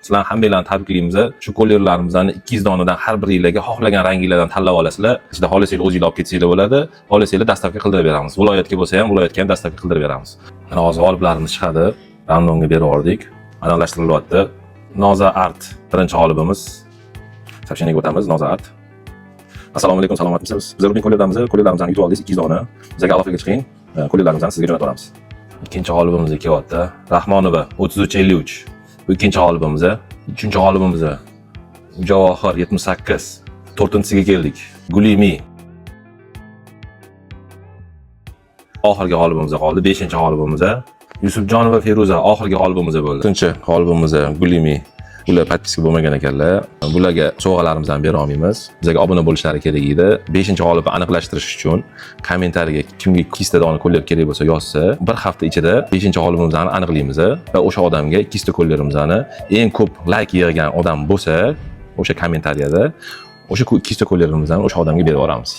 Sizlarni hammanglarni tabriklaymiz. Shu kollerlarimizni 200 donadan har biringlarga xohlagan ranginglardan tanlab olasizlar. Ichida xohlasanglar o'zinglar olib ketsanglar bo'ladi. Xohlasanglar доставка qildirib beramiz. Viloyatga bo'lsa ham, viloyatga ham доставка qildirib beramiz. Mana hozir g'oliblarimiz chiqadi. Randonga berib yubordik. Aniqlashtirilyapti. Noza Art birinchi g'olibimiz. Сообщение ga o'tamiz, Noza Art. Assalomu alaykum, salomatmisiz? Biz Rubin kollerlarimizni, kollerlarimizni yutib oldingiz 200 dona. Bizga aloqaga chiqing. Kollerlarimizni sizga jo'natib yuboramiz. Ikkinchi g'olibimiz kelyapti. Rahmonova 3353. Bu ikkinchi g'olibimiz. Uchinchi g'olibimiz Javohir 78. To'rtinchisiga keldik. Gulimi. Oxirgi g'olibimiz qoldi. Beshinchi g'olibimiz Yusufjonova Feruza oxirgi g'olibimiz bo'ldi. To'rtinchi g'olibimiz Gulimi. Ular подписка bo'lmagan ekanlar. Bularga sovg'alarimizni ham bera olmaymiz. Bizga obuna bo'lishlari kerak edi. Beshinchi g'olibni aniqlashtirish uchun kommentariyaga kimga 200 ta dona koller kerak bo'lsa yozsa, bir hafta ichida beshinchi g'olibimizni aniqlaymiz va o'sha odamga 200 ta kollerimizni, eng ko'p layk yig'gan odam bo'lsa, o'sha kommentariyada o'sha 200 ta kollerimizni o'sha odamga berib yuboramiz.